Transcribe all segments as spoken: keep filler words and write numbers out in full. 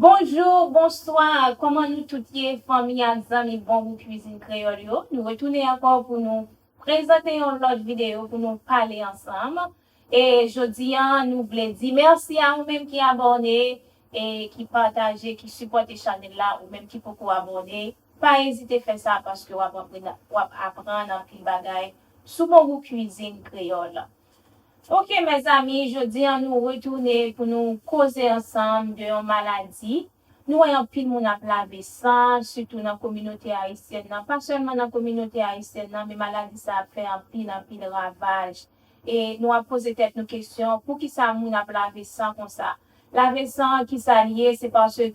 Bonjou, bonswa, kòman nou tout ye, fanmi ak zanmi Bon Gou Kwizin Kreyòl yo? Nou retounen ankò pou nou prezante yon lòt videyo pou nou pale ansanm. E jodi a, nou vle di mèsi a ou menm ki abòne, e ki pataje, ki sipòte chanèl la, ou menm ki poko abòne. Pa ezite fè sa paske w ap aprann, w ap aprann anpil bagay sou Bon Gou Kwizin Kreyòl. Ok, mezanmi, jodi a nou retounen pou nou koze ansanm de yon maladi. Nou wè anpil moun ap lave san, sitou nan kominote ayisyèn nan. Pa sèlman nan kominote ayisyèn nan, men maladi sa ap fè anpil, anpil ravaj. E nou ap poze tèt nou kesyon, poukisa moun ap lave san konsa? Lave san an, kisa l ye? Se paske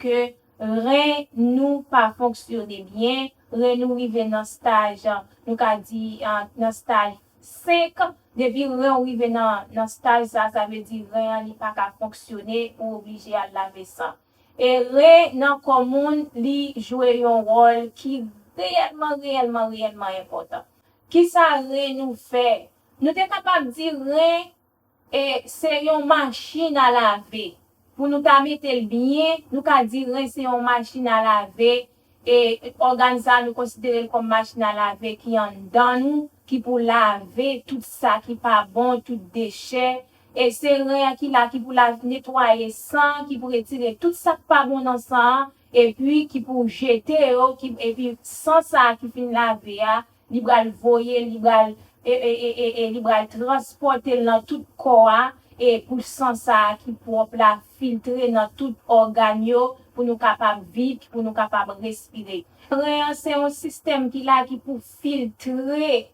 ren nou pa fonksyone byen, ren nou rive nan staj, nou ka di, ah, nan staj senk, depi ren w rive nan, nan staj sa, sa vle di ren an li pa ka fonksyone, ou oblije al lave san. E ren nan kò moun, li jwe yon wòl ki reyèlman, reyèlman, reyèlman enpòtan. Kisa ren nou fè? Nou te kapab di ren, e, se yon machin a lave. Pou nou ta mete l byen, nou ka di ren se yon machin a lave. E ògàn sa a, nou konsidere l kòm machin a lave ki anndan nou, ki pou lave tout sa ki pa bon, tout dechè. E se ren an ki la, ki pou la netwaye san, ki pou retire tout sa k pa bon nan san an, epi ki pou jete yo, ki, epi san sa a ki fin lave a, li pral voye, li pral, e, e, e, e, e li pral transpòte l nan tout kò a, e pou san sa a ki pwòp la filtre nan tout ògàn yo, pou nou kapab viv, pou nou kapab respire. Ren an se yon sistèm ki la ki pou filtre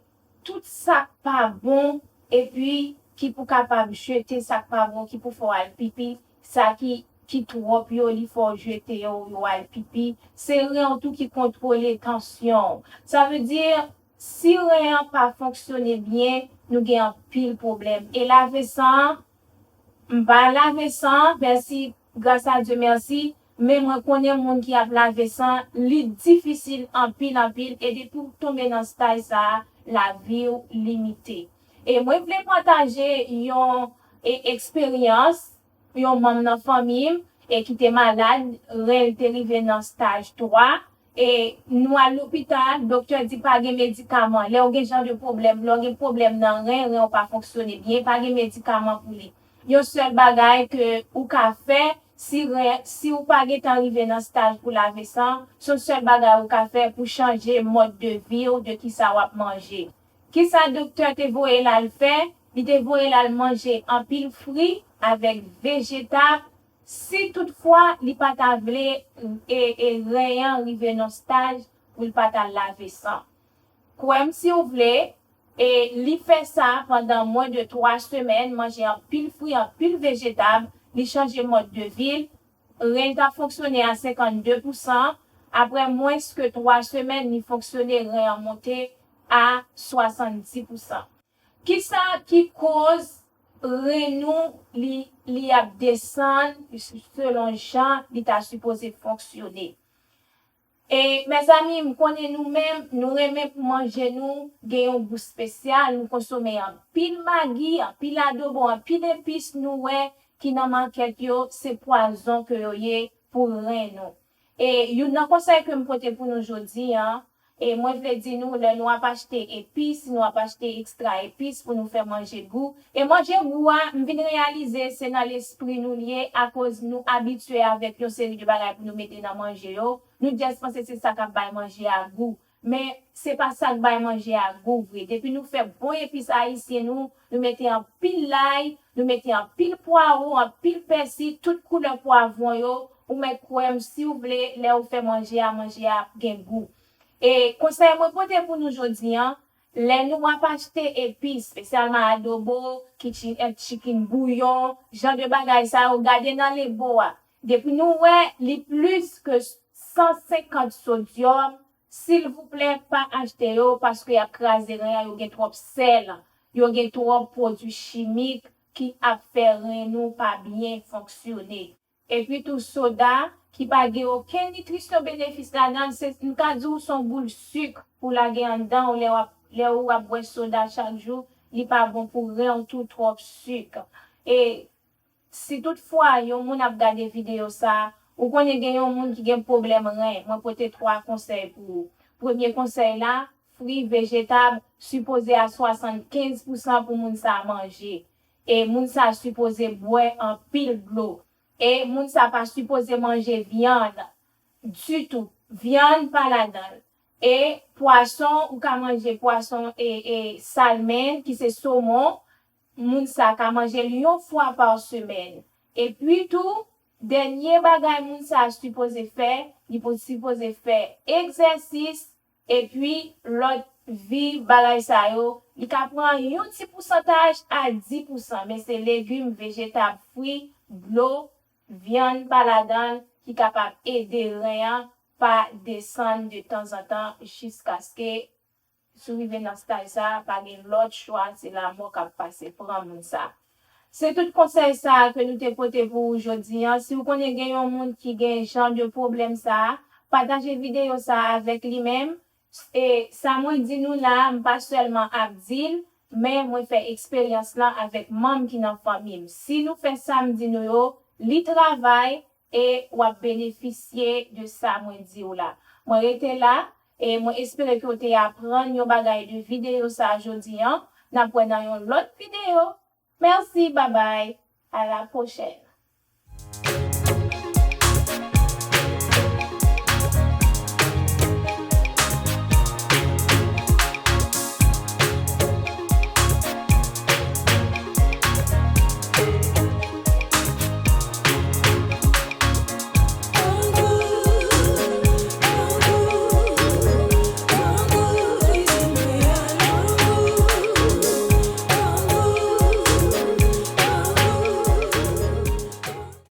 tout sa k pa bon, epi ki pou kapab jete sa k pa bon, ki pou fè w al pipi, sa ki, ki twòp yo, li fè w jete yo, yo al pipi. Se ren w tou ki kontwole tansyon w. Sa vle di, si ren an pa fonksyone byen, nou gen anpil pwoblèm. E lave san an, m pa lave san, mèsi, gras a Dye, mèsi, men mwen konnen moun ki ap lave san, li difisil anpil, anpil, e depi w tonbe nan staj sa a, lavi w limite. E mwen vle pataje yon, e, eksperyans, yon manm nan fanmi m, e ki te malad, ren l te rive nan staj twa, e nou al lopital, doktè di pa gen medikaman. Lè w gen jan de pwoblèm, lè w gen pwoblèm nan ren, ren w pa fonksyone byen, pa gen medikaman pou li. Yon sèl bagay ke ou ka fè, si ren, si w pa gentan rive nan staj pou lave san, se yon sèl bagay ou ka fè pou chanje mòd de vi w, de kisa w ap manje. Kisa doktè te voye l al fè? Li te voye l al manje anpil fri avèk vejetab, si toutfwa li pa ta vle, e, e ren an rive nan staj pou l pa t al lave san. Kwè m si w vle, e li fè sa pandan mwens de twa semèn, manje anpil fri, anpil vejetab, li chanje mòd de vi l, ren l t ap fonksyone a senkannde pousan, apre mwens ke twa semèn, li fonksyone, ren an monte a swasanndis pousan. Kisa ki koz ren nou li, li ap desann selon jan li ta sipoze fonksyone? E, mezanmi, m konnen nou menm, nou renmen pou manje nou gen yon gou espesyal, nou konsome anpil magi, anpil adobo, anpil epis nou wè ki nan makèt yo, se pwazon ke yo ye pou ren nou. E youn nan konsèy ke m pote pou nou jodi a, e mwen vle di nou, lè nou ap achte epis, nou ap achte ekstra epis pou nou fè manje gou. E manje gou a, m vin reyalize se nan lespri nou l ye, akoz nou abitye avèk yon seri de bagay pou nou mete nan manje yo. Nou just panse se sa k ap bay manje a gou. Men, se pa sa k bay manje a gou vre. Depi nou fè bon epis ayisyen nou, nou mete anpil lay, nou mete anpil pwawo, anpil pèsi, tout koulè pwavwon yo, ou mèt kwè m si w vle, lè ou fè manje a, manje a ap gen gou. E konsèy mwen pote pou nou jodi a, lè nou ap achte epis, espesyalman adobo, kitchen, eh, chicken bouillon, jan de bagay sa yo, gade nan lebo a. Depi nou wè li plis ke san senkant sodyòm, silvouplè, pa achte yo paske y ap kraze ren an, yo gen twòp sèl, yo gen twòp pwodui chimik ki ap fè ren nou pa byen fonksyone. Epi tou soda ki pa gen okenn nitrisyon benefis ladan l, se, m ka di w se yon boul sik pou lage anndan w lè w ap, lè w ap bwè soda chak jou, li pa bon pou ren w tou, twòp sik. E si toutfwa yon moun ap gade videyo sa, Ou konnen gen yon moun ki gen pwoblèm ren, mwen pote twa konsèy pou ou. Premye konsèy la, fri, vejetab, sipoze a swasannkenz pousan pou moun sa manje. E moun sa sipoze bwè anpil dlo. E moun sa pa sipoze manje vyann ditou. Vyann pa ladan l. E pwason, ou ka manje pwason e, e salmon, ki se somon. Moun sa ka manje l yon fwa pa semèn. Epi tou, dènye bagay moun sa sipoze fè, li pou sipoze fè egzèsis, epi lòt vi bagay sa yo, li ka pran yon ti pousantaj a dis pousan, men se legim, vejetab, fri, dlo, vyann pa ladan l ki kapab ede ren an pa desann de tanzantan jiskaske si w rive nan staj sa, pa gen lòt chwa, se lanmò k ap pase pran moun sa. Se tout konsèy sa ke nou te pote pou ou jodi an. Si w konnen gen yon moun ki gen jan de pwoblèm sa, pataje videyo sa avèk li menm. E sa mwen di nou la, m pa sèlman ap di l, men mwen fè eksperyans lan avèk manm ki nan fanmi m. Si nou fè sa m di nou yo, li travay e w ap benefisye de sa mwen di w la. Mwen rete la e mwen espere ke w te aprann yon bagay de videyo sa jodi an. N ap wè nan yon lòt videyo. Mèsi, babay, a la pwochèn.